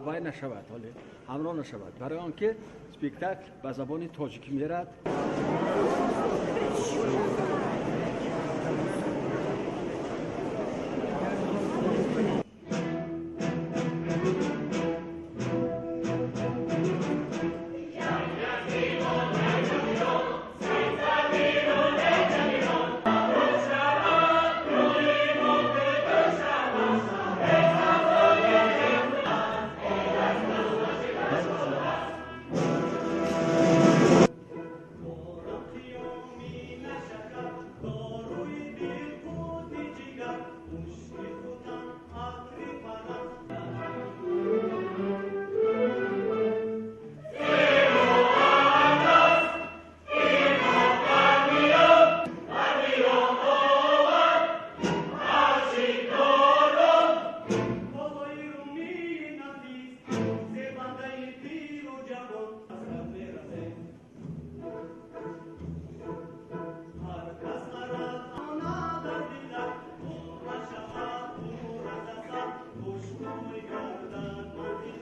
Вай нашавад, ҳоле ҳамроҳ нашавад, барои он ки спектакл ба забони тоҷикӣ мерад.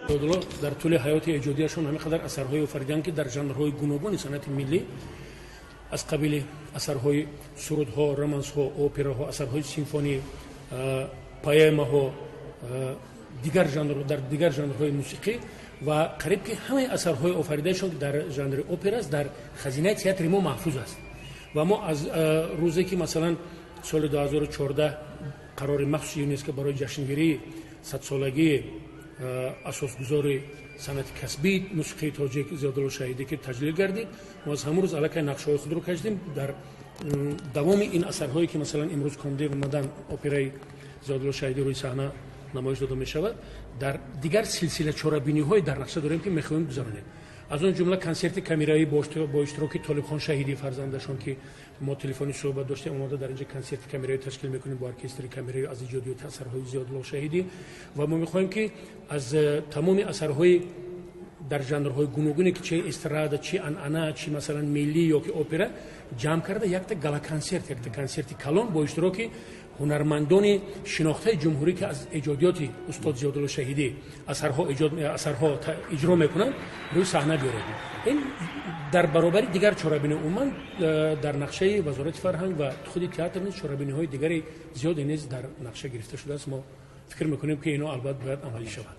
Зиёдулло дар тӯли ҳаёти эҷодияшон ҳамин қадар асарҳое офариданд, ки дар жанрҳои гуногуни санъати миллӣ аз қабили асарҳои сурудҳо, романсҳо, операҳо, асарҳои симфонӣ, поэмаҳо, дигар жанр, дар дигар жанрҳои мусиқӣ ва қариб ки ҳамаи асарҳои офаридаашон дар жанри опера аст, дар хазинаи театри мо маҳфуз аст. Ва мо аз рӯзе ки масалан соли 2014 қарори махсуси ЮНЕСКО барои ҷашнгирии садсолагии асосгузори санъати касбии мусиқии тоҷик Зиёдулло Шаҳидӣ ки таҷлил гардид, мо аз ҳамон рӯз аллакай нақшаҳои худро кашидем. Дар давоми ин асарҳое ки масалан имрӯз Конде омадан операи Зиёдулло Шаҳидӣ рӯи саҳна намоиш дода мешавад, дар дигар силсила чорабиниҳое дар нақша дорем, ки мехоҳем гузаронем. Аз он ҷумла консерти камеравӣ бо иштироки Толибхон Шаҳидӣ, фарзандашон, ки мо телефонӣ суҳбат доштем, омода дар инҷа консерти камеравӣ ташкил мекунем бо оркестри камеравӣ аз эҷодиёти асарҳои Зиёдулло Шаҳидӣ. Ва мо мехоҳем, ки аз тамоми асарҳои дар жанрҳои гуногуне, ки чи эстрада, чи анъана, чи масалан миллӣ ё ки опера, ҷамъ карда якта галаконсерт, якта консерти калон бо иштироки ҳунармандони шинохтаи ҷумҳурӣ, ки аз эҷодиёти устод Зиёдулло Шаҳидӣ асарҳо иҷро мекунанд, рӯи саҳна биёрем. Ин дар баробари дигар чорабинӣ умуман дар нақшаи Вазорати фарҳанг ва худи театр низ чорабиниҳои дигари зиёде низ дар нақша гирифта шудааст. Мо фикр мекунем, ки ино албатта бояд амалӣ шавад.